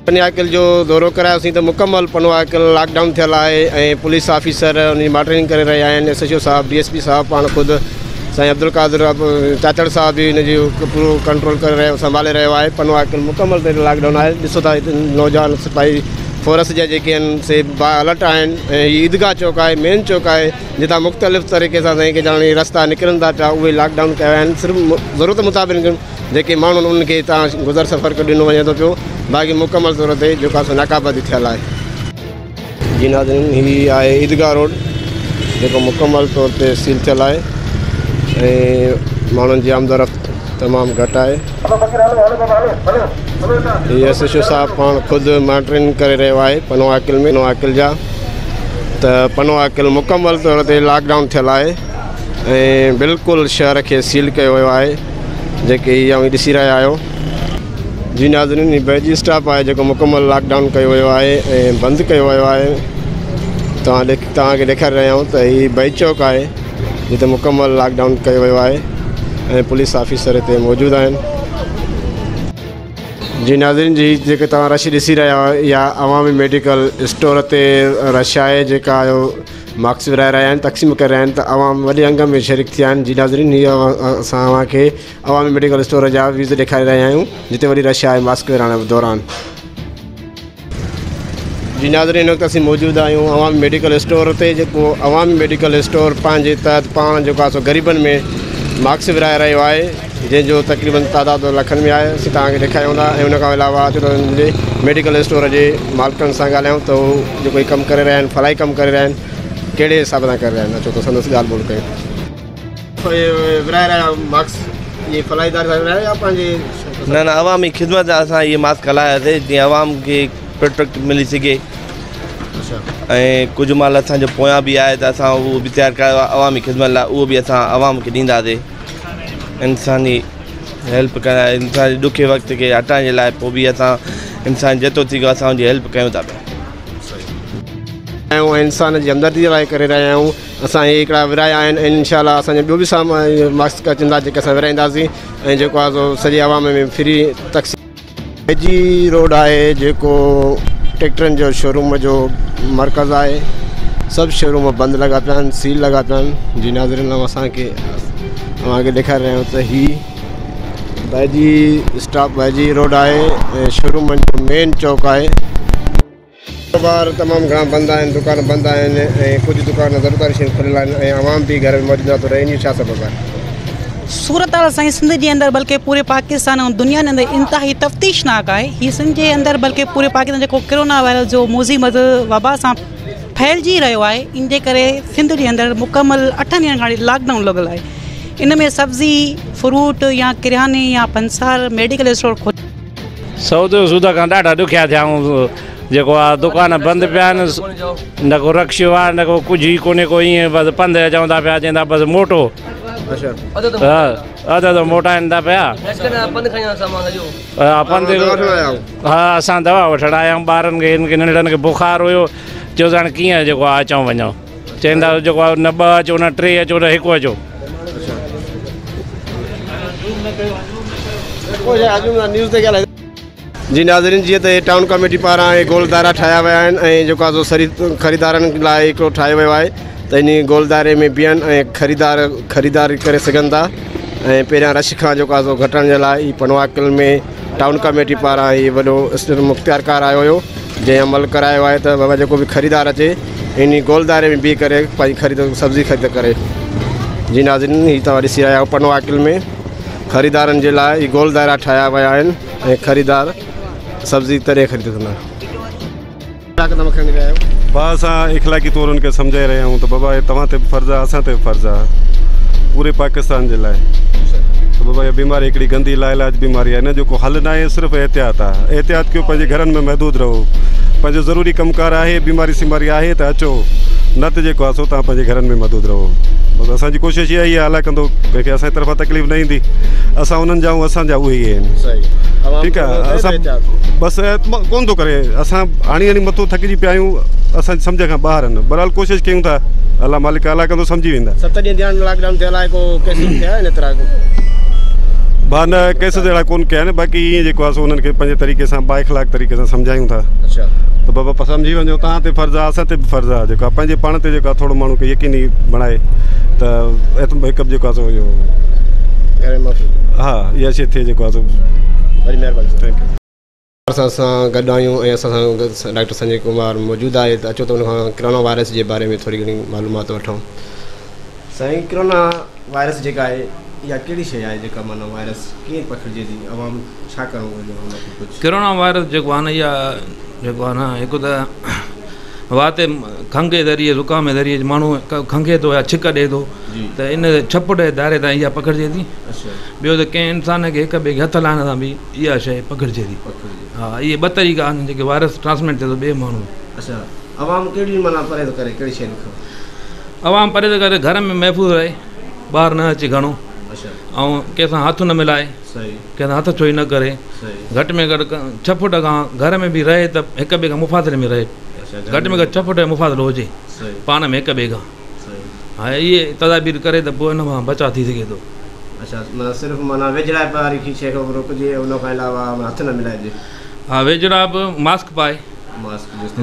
پنوعاقل جو دورو ڪرايوسين ته مڪمل پنوعاقل لاڪ ڊائون ٿيل آهي ۽ پوليس آفيسر ان جي مانيٽرنگ ڪري رهيا آهن. ايس ايڇ او صاحب، ڊي ايس پي صاحب پاڻ خود سائين عبدالقادر چاچڙ صاحب به ان جو پورو ڪنٽرول ڪري رهيو سنڀالي رهيو آهي. پنوعاقل مڪمل طور لاڪ ڊائون آهي. ڏسو ٿا هتي نوجوان سپاهي فورس جا جيڪي آهن سي با الرٽ آهن ۽ هي عيدگاهه چوڪ آهي، مين چوڪ آهي، جتان مختلف طريقي سان سائين ڪي رستا نڪرن ٿا پيا، اهي لاڪ ڊائون ڪيا ويا آهن. صرف ضرورت مطابق جيڪي ماڻهو آهن انهن کي هتان گذر سفر ڏنو وڃي ٿو پيو، باقي مڪمل طور تي جيڪو آهي سو ناڪابندي ٿيل آهي. جي ناظرين هي آهي عيدگاهه روڊ جيڪو مڪمل طور تي سيل ٿيل آهي ۽ ماڻهن جي آمد رفت تمام گهٽ آهي. هي ايس ايڇ او صاحب پاڻ خود مانيٽرنگ ڪري رهيو آهي پنوعاقل ۾ پنوعاقل جا ته پنوعاقل مڪمل طور تي لاڪ ڊائون ٿيل آهي ۽ بلڪل شهر کي سيل ڪيو ويو آهي. جيڪي هي اوهين ڏسي رهيا آهيو. جي ناظرين هي بيجي اسٽاپ آهي جيڪو مڪمل لاڪ ڊائون ڪيو ويو آهي ۽ بند ڪيو ويو آهي. توهان توهان کي ڏيکاري رهيا آهيون ته هي بئي چوڪ آهي جتي مڪمل لاڪ ڊائون ڪيو ويو آهي ۽ پوليس آفيسر هتي موجود آهن. جي ناظرين جي جيڪي توهان رش ڏسي رهيا آهيو اها عوامي ميڊيڪل اسٽور تي رش آهي جيڪا ماسڪ ورهائي رهيا آهن تقسيم ڪري رهيا آهن ته عوام وڏي انگ ۾ شريڪ ٿيا آهن. جي ناظرين هي اسان اوهان کي عوامي ميڊيڪل اسٽور جا ويوز ڏيکاري رهيا آهيون جتي وڏي رش آهي ماسڪ ورهائڻ دوران. جي ناظرين هن وقت اسين موجود آهيون عوامي ميڊيڪل اسٽور تي جيڪو عوامي ميڊيڪل اسٽور پنهنجي تحت پاڻ جيڪو آهي سو غريبن ۾ ماسڪ ورهائي رهيو آهي جنهن جو تقريبن تعداد لکن ۾ آهي اسين توهان کي ڏيکاريون ٿا ۽ ان کان علاوه اچو ته هن جي ميڊيڪل اسٽور جي مالڪن سان ڳالهايون ته هو جيڪو هي ڪم ڪري رهيا آهن فلاحي ڪم ڪري رهيا آهن ڪهڙي حساب سان ڪري رهيا آهن اچو ته سندس ڳالهه ٻولهه ڪيون. ورهائي رهيا آهيو ماسڪ اهي فلاحي اداري سان ورهايو يا پنهنجي نه نه عوامي خدمت لاء اسان اهي ماسڪ هلاياسي جيئن عوام کي پروٽيڪٽ ملي سگهي ۽ ڪجهه مال اسان جو پويان به آهي ته اسان اهو به تيار ڪرايو آهي عوامي خدمت لاء اهو به اسان عوام کي ڏينداسي انساني هيلپ ڪرڻ انسان جي ڏکي وقت کي هٽائڻ جي لاء پوء به اسان انسان جيترو ٿي سگهي اسان ان جي هيلپ ڪيون ٿا پيا. آهيون ۽ انسان جي همدردي لاء ڪري رهيا آهيون اسان هي هڪڙا ورهايا آهن ۽ انشاء الله اسان جا ٻيو به سامان ماسڪ اچن ٿا جيڪي اسان ورهائينداسين ۽ جيڪو آهي سو سڄي عوام ۾ فري تقسيم جي روڊ آهي جيڪو ٽريڪٽرن جو شوروم جو مرڪز آهي سڀ شوروم بند لڳا پيا آهن سيل لڳا پيا آهن جي ناظرين اسان کي اوهان کي ڏيکاري رهيا آهيون ته هي بائجي اسٽاپ بائجي روڊ آهي ۽ شورومن جو مين چوڪ آهي. ڪاروبار تمام گهڻا بند آهن، دڪان بند آهن ۽ ڪجهه دڪان ضرورت واريون شيون کليل آهن ۽ عوام به گهر ۾ موجود نٿو رهي ان جو ڇا سبب آهي؟ صورتحال اسان جي سنڌ جي اندر بلڪه پوري پاڪستان ۽ دنيا جي اندر انتهائي تفتيشناڪ آهي هي سنڌ جي اندر بلڪه پوري پاڪستان جيڪو ڪرونا وائرس جو موذي مرض وبا سان ڦهلجي رهيو آهي ان جي ڪري سنڌ جي اندر مڪمل اٺن ڏينهن کان لاڪ ڊائون لڳل آهي ان ۾ سبزي فروٽ يا ڪرياني يا پنسار ميڊيڪل اسٽور کليل سودي سود کان ڏاڍا ڏکيا ٿيا آهيون جيڪو آ دڪان بند پيا آهن نه ڪو رڪشو آ نه ڪو ڪجهه ئي ڪونهي ڪو ائين بس پنڌ اچون ٿا پيا چون ٿا بس موٽو ها اڌ اڌ موٽائن ٿا پيا ها پنڌ ها اسان دوا وٺڻ آيا آهيون ٻارن کي هن کي ننڍڙن کي بخار هيو چيوسين هاڻي ڪيئن جيڪو آ اچون وڃون چون ٿا جيڪو آ نه ٻه اچو نه ٽي اچو نه هڪ اچو. جي ناظرين جيئن ته ٽائون ڪميٽي پاران هي گول دائرا ٺاهيا ويا آهن ۽ جيڪو آهي سو خريدارن لاء هڪڙو ٺاهيو ويو آهي ته انهي گول دائري ۾ بيهن ۽ خريدار خريداري ڪري سگهن ٿا ۽ پهريان رش کان جيڪو آهي سو گهٽڻ جي لاء هي پنوعاقل ۾ ٽائون ڪميٽي پاران هي وڏو مختيار ڪار آيو هيو جنهن عمل ڪرايو آهي ته بابا جيڪو به خريدار اچي انهي گول دائري ۾ بيهي ڪري پنهنجي خريد سبزي خريد ڪري. جي ناظرين هي توهان ڏسي رهيا آهيو پنو عاقل ۾ خريدارن جي لاء هي گول دائرا ٺاهيا ويا آهن ۽ خريدار سبزي تڏهن خريد ڪندا. ڀاء اسان اخلاقي طور ان کي سمجهائي رهيا آهيون ته بابا هي توهان تي به فرض آهي اسان تي به فرض آهي پوري پاڪستان جي لاء ته بابا اها بيماري هڪڙي گندي لاعلاج بيماري آهي ان جو ڪو حل ناهي صرف احتياط آهي احتياط ڪيو پنهنجي گهرن ۾ محدود رهو پنهنجو ضروري ڪم ڪار آهي بيماري سيماري آهي ته اچو نه ته جيڪو آهي سو توهان پنهنجي گهرن ۾ محدود رهو بس اسان جي ڪوشش اها ئي آهي الله ڪندو ڪنهن کي اسان جي طرفان تڪليف نه ايندي اسان انهن جا آهيون اسان جا اهي ئي آهن ٺيڪ آهي اسان بس ڪون ٿو ڪري اسان هاڻي هاڻي مٿو ٿڪجي پيا آهيون اسان جي سمجهه کان ٻاهر آهن بهرحال ڪوشش ڪيون ٿا الله مالڪ الله ڪندو سمجهي ويندا. ست ڏينهن ٿيا آهن لاڪ ڊائون ٿيل آهي ڪو ڪيس ٿيا آهن ايترا ڪو. ڀاء نه ڪيس اهڙا ڪونه ڪيا آهن باقي ائين جيڪو آهي سو انهن کي پنهنجي طريقي سان بااخلاق طريقي سان سمجهايون ٿا. اڇا ته بابا سمجهي وڃو توهان تي فرض آهي اسان تي به فرض آهي جيڪو آهي پنهنجي پاڻ تي جيڪو آهي ٿورو ماڻهو کي يقيني بڻائي ته هڪ جيڪو آهي سو اهو ها اها شي ٿئي جيڪو آهي سو. وڏي مهرباني thank you. اسان سان گڏ آهيون ۽ اسان سان گڏ ڊاڪٽر سنجي ڪمار موجود آهي ته اچو ته ان کان ڪرونا وائرس جي باري ۾ ٿوري گهڻي معلومات وٺون. سائين ڪرونا وائرس جيڪا آهي اها ڪهڙي شيء آهي جيڪا معنيٰ وائرس ڪيئن پکڙجي ٿي عوام ڇا ڪرڻ گهرجي عوام کي ڪجهه. ڪرونا وائرس جيڪو آهي نه اها جيڪو آهي نه هڪ ته وات کنگهه جي ذريعي زڪام جي ذريعي ماڻهو کنگهي ٿو يا ڇڪ ڏئي ٿو ته ان ڇهه فوٽ جي دائري تائين اها پکڙجي ٿي ٻيو ته ڪنهن انسان کي هڪ ٻئي کي هٿ لائڻ سان به اها شيء پکڙجي ٿي ها اهي ٻه طريقا آهن جيڪي وائرس ٽرانسميٽ ٿئي ٿو ٻئي ماڻهو اڇا عوام ڪهڙي معنيٰ پرهيز ڪري ڪهڙي شين کان؟ عوام پرهيز ڪري گهر ۾ محفوظ رهي ٻاهر نه اچي گهڻو ۽ ڪنهن سان هٿ نه ملائي ڪنهن سان هٿ ڇوهي نه ڪري گهٽ ۾ گهٽ ڇهه فوٽ کان گهر ۾ به رهي ته هڪ ٻئي کان مفاصلي ۾ رهي گهٽ ۾ گهٽ ڇهه فوٽ جو مفاصلو هجي پاڻ ۾ هڪ ٻئي کان ها اهي تدابير ڪري ته پوء ان کان بچاء ٿي سگهي ٿو. اڇا معنيٰ صرف معنيٰ ويجهڙائپ واري شيء کان روڪجي ان کان علاوه هٿ نه ملائجي. ها ويجهڙائپ ماسڪ پائي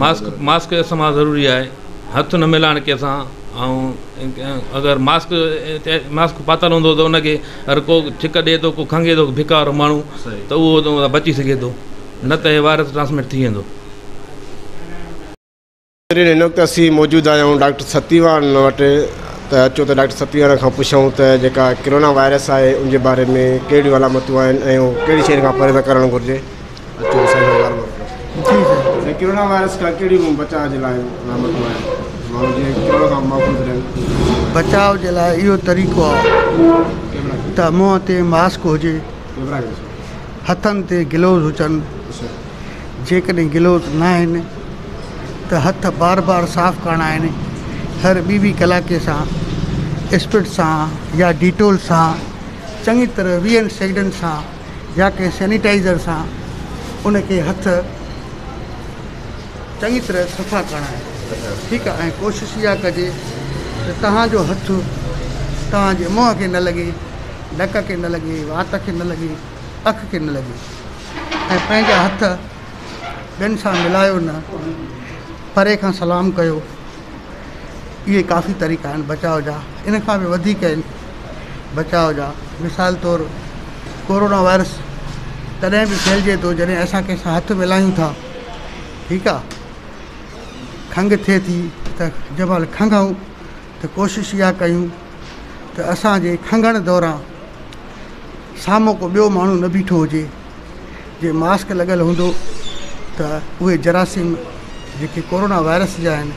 ماسڪ ماسڪ جو استعمال ضروري آهي هٿ نه ملائڻ ڪنهن سان ۽ اگر ماسڪ ماسڪ پاتل هوندو ته ان کي اگر ڪو ڇڪ ڏئي ٿو ڪو کنگهي ٿو بڪ وارو ماڻهو ته اهو بچي سگهي ٿو نه ته هي وائرس ٽرانسمٽ ٿي ويندو. هن وقت اسين موجود آهيون ڊاڪٽر ستيوان وٽ ته اچو ته ڊاڪٽر ستيوان کان پڇون ته جيڪا ڪرونا وائرس آهي ان جي باري ۾ ڪهڙيون علامتون آهن ۽ ڪهڙي شين کان پرهيز ڪرڻ گهرجي اچو سائين سان ڳالهه ٻولهه ڪيون. سائين ڪرونا وائرس کان ڪهڙيون بچاء جي لاء علامتون آهن ماڻهو جيئن ڪرونا کان محفوظ رهن. بچاء جي لاء اهو طريقو آهي ته منهن تي ماسڪ هجي، هٿن تي گلوز هجن، جيڪڏهن گلوز نه آهن ته هٿ بار بار صاف ڪرڻا آهن، هر ٻي ٻي ڪلاڪي سان اسپرٽ سان يا ڊيٽول سان چڱي طرح ويهن سيڪنڊن سان يا ڪنهن سينيٽائيزر سان ان کي هٿ چڱي طرح صفا ڪرڻا آهن ٺيڪ آهي ۽ ڪوشش اها ڪجي ته توهان جو هٿ توهان جي منهن کي نه لڳي نڪ کي نه لڳي وات کي نه لڳي اک کي نه لڳي ۽ پنهنجا هٿ ٻين سان ملايو نه پري کان سلام ڪيو اهي ڪافي طريقا آهن بچاء جا ان کان به وڌيڪ آهن بچاء جا مثال طور ڪورونا وائرس تڏهن به ڦهلجي ٿو جڏهن اسان ڪنهن سان هٿ ملايون ٿا ٺيڪ آهي کنگهه ٿئي ٿي ته جنهن مهل کنگهون ته ڪوشش اها ڪيون ته اسانجي کنگهڻ دوران سامهون ڪو ٻيو ماڻهو نه بيٺو هجي جي ماسڪ لڳل هوندو ته اهي جراثيم جيڪي ڪورونا وائرس جا آهن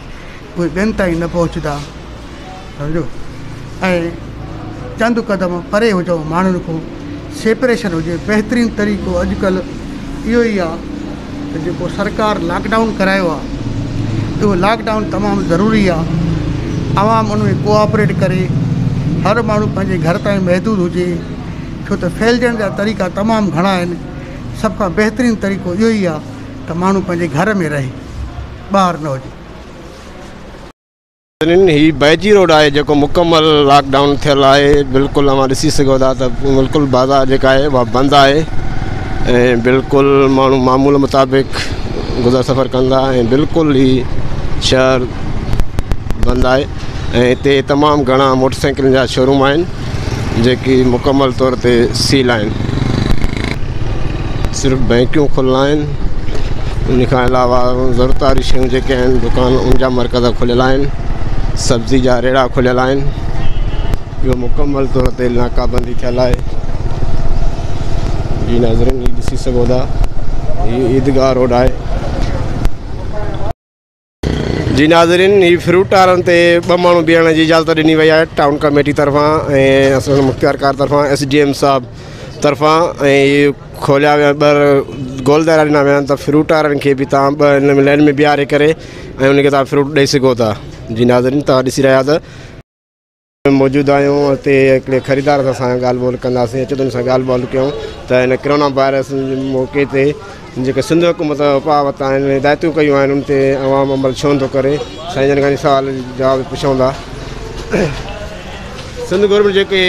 اهي ٻين تائين نه پهچندا سمجهو ۽ چند قدم پري هجون ماڻهن کان سيپريشن هجي بهترين طريقو اڄڪلهه اهو ئي آهي ته جيڪو سرڪار لاڪ ڊائون ڪرايو آهي اهو لاڪ ڊائون تمام ضروري آهي عوام ان ۾ ڪوآپريٽ ڪري هر ماڻهو پنهنجي گهر تائين محدود هجي ڇو ته ڦهلجڻ جا طريقا تمام گهڻا آهن سڀ کان بهترين طريقو اهو ئي آهي ته ماڻهو پنهنجي گهر ۾ رهي ٻاهر نه هجي. هي بائجي روڊ آهي جيڪو مڪمل لاڪ ڊائون ٿيل آهي بلڪل اوهان ڏسي سگهو ٿا ته بلڪل بازار جيڪا آهي اها بند آهي ۽ بلڪل ماڻهو معمول مطابق گذر سفر ڪندا ۽ بلڪل هي شهر بند آهي ۽ هتي تمام گهڻا موٽر سائيڪلن جا شوروم آهن جيڪي مڪمل طور تي سيل آهن صرف بينڪيون کليل آهن ان کان علاوه ضرورت واري شيون جيڪي آهن دڪان ان جا مرڪز کليل آهن سبزي جا ريڙها کليل آهن اهو مڪمل طور تي ناڪابندي ٿيل آهي جي ناظرين هي ڏسي سگهو ٿا هي عيدگاهه روڊ آهي جي ناظرين هي فروٽ وارن تي ٻه ماڻهو بيهڻ جي اجازت ڏني وئي آهي ٽائون ڪميٽي طرفان ۽ اسان مختيار ڪار طرفان ايس ڊي ايم صاحب طرفان ۽ هي کوليا ويا ٻه گول دائرا ڏنا ويا آهن ته فروٽ وارن کي به تان ٻه هن ۾ لائن ۾ بيهاري ڪري ۽ ان کي تان فروٽ ڏئي سگهو ٿا جي ناظرين تان ڏسي رهيا ته موجود آهيون اتي هڪڙي خريدار سان اسان ڳالهه ٻولهه ڪنداسين اچو ته ان سان ڳالهه ٻولهه ڪيون ته هن ڪرونا وائرس جي موقعي تي جيڪي سنڌ حڪومت اپاء ورتا آهن هدايتون ڪيون آهن ان تي عوام عمل ڇو نٿو ڪري سائين جن کان سوال جواب پڇون ٿا. سنڌ گورنمينٽ جيڪي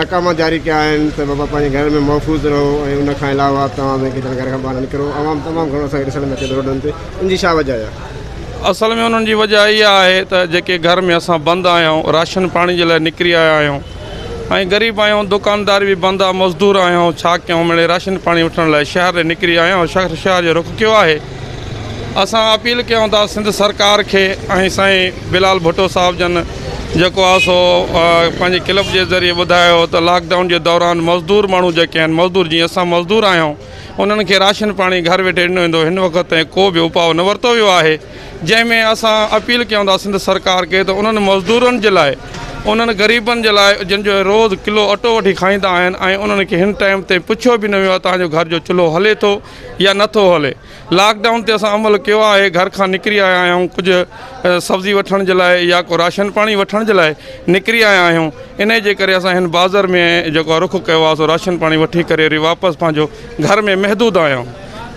احڪام جاري ڪيا آهن ته بابا پنهنجي گهر ۾ محفوظ رهو ۽ ان کان علاوه توهان گهر کان ٻاهر نه نڪرو، عوام تمام گهڻو اسان کي ڏسڻ ۾ اچي ٿو روڊن تي، ان جي ڇا وجهه آهي؟ اصل ۾ انهن جي وجهه اها آهي ته جيڪي گهر ۾ اسان بند آهيون، راشن پاڻي جي لاء نڪري آيا آهيون ۽ غريب آهيون، دڪانداري به بند آهي، مزدور آهيون، ڇا ڪيون، مڙئي راشن پاڻي وٺڻ لاء شهر ڏي نڪري آيا آهيون، شهر جو رخ ڪيو آهي. اسان اپيل ڪيون ٿا سنڌ سرڪار کي ۽ سائين بلال ڀٽو صاحب جن جيڪو آهي سو پنهنجي ڪلب جي ذريعي ٻڌايو ته لاڪ ڊائون جي دوران مزدور ماڻهو جيڪي آهن، مزدور جيئن اسان مزدور آهيون، انهن کي راشن پاڻي گهر ويٺي ڏنو ويندو، هن وقت تائين ڪو به اپاء نه ورتو ويو آهي، جنهن ۾ اسان اپيل ڪيون ٿا سنڌ سرڪار کي ته انهن مزدورن جي لاء، انهن غريبن جي لاء جن جو روز ڪلو اٽو وٺي کائيندا آهن ۽ انهن کي هن ٽائيم تي پڇيو به نه ويو آهي توهان جو گهر جو چلهو هلي ٿو يا نه ٿو هلي. لاڪ ڊائون تي اسان عمل ڪيو آهي، گهر کان نڪري آيا آهيون، ڪجهه سبزي وٺڻ جي لاء يا ڪو راشن پاڻي وٺڻ جي لاء نڪري آيا آهيون، انهي جي ڪري اسان هن بازر ۾ جيڪو رخ ڪيو آهي سو راشن پاڻي وٺي ڪري وري واپس پنهنجو گهر ۾ محدود آهيون.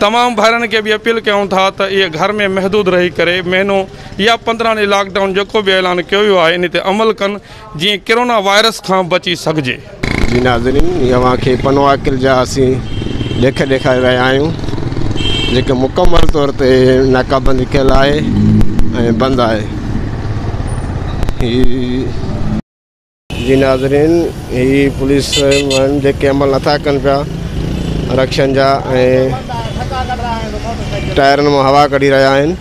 تمام ڀائرن کي به اپيل ڪيون ٿا ته اهي گهر ۾ محدود رهي ڪري مهينو يا 15 ڏينهن لاڪ ڊائون جيڪو به اعلان ڪيو ويو آهي انهي تي عمل ڪن جيئن ڪرونا وائرس کان بچي سگهجي. جي ناظرين هي اوهان کي پنوعاقل جا اسين ڏيک ڏيکاري رهيا آهيون جيڪي مڪمل طور تي ناڪابندي ڪيل آهي ۽ بند آهي. هي جي ناظرين هي پوليس وارن جيڪي عمل نٿا ڪن پيا رڪشن جا ۽ ٽائرن مان هوا ڪڍي رهيا آهن.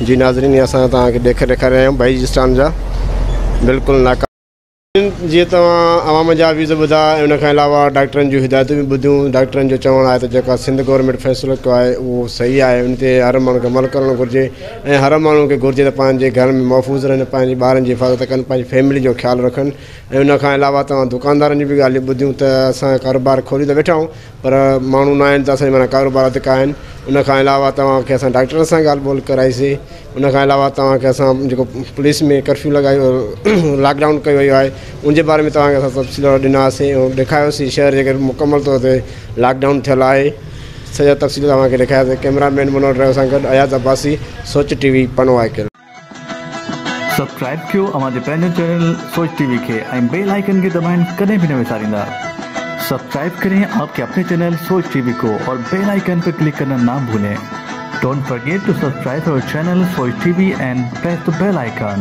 جي ناظرين هي اسان توهان کي ڏيک ڏيکاري رهيا آهيون ڀائي اسٽان جا بلڪل ناڪا جيئن توهان عوام جا ويز ٻڌا ۽ ان کان علاوه ڊاڪٽرن جون هدايتون به ٻڌيون. ڊاڪٽرن جو چوڻ آهي ته جيڪا سنڌ گورنمينٽ فيصلو ڪيو آهي اهو صحيح آهي، ان تي هر ماڻهو کي عمل ڪرڻ گهرجي ۽ هر ماڻهو کي گهرجي ته پنهنجي گهر ۾ محفوظ رهن، پنهنجي ٻارن جي حفاظت ڪن، پنهنجي فيملي جو خيال رکن ۽ ان کان علاوه توهان دڪاندارن جون به ڳالهيون ٻڌيون ته اسان ڪاروبار کولي ته ويٺا آهيون پر ماڻهو نه آهن ته اسان جي معنيٰ ڪاروبار اڌڪا آهن. ان کان علاوه توهان کي اسان ڊاڪٽرن سان ڳالهه ٻولهه ڪرائيسين. ان کان علاوه توهان کي اسان جيڪو پوليس ۾ ڪرفيو لڳايو لاڪ ڊائون ڪيو ويو آهي ان جي باري ۾ توهان کي اسان تفصيل ڏناسين ۽ ڏيکاريوسين شهر جيڪر مڪمل طور تي لاڪ ڊائون ٿيل آهي سڄا تفصيل توهان کي ڏيکارياسين. ڪئميرا مين منور ڊرائيور سان گڏ اياز عباسي، سوچ ٽي وي، پنوعاقل. سبسڪرائب ڪيو اوهان جي پنهنجو چينل سوچ ٽي وي کي ۽ بيل آئيڪن کي دٻائڻ ڪڏهن به نه وساريندا. سبسڪرائب ڪرين آپ ڪي اپني چينل سوچ ٽي وي ڪو اور بيل آئيڪن پي ڪلڪ ڪرنا نا ڀولين. Don't forget to subscribe our channel Soch TV and press the bell icon.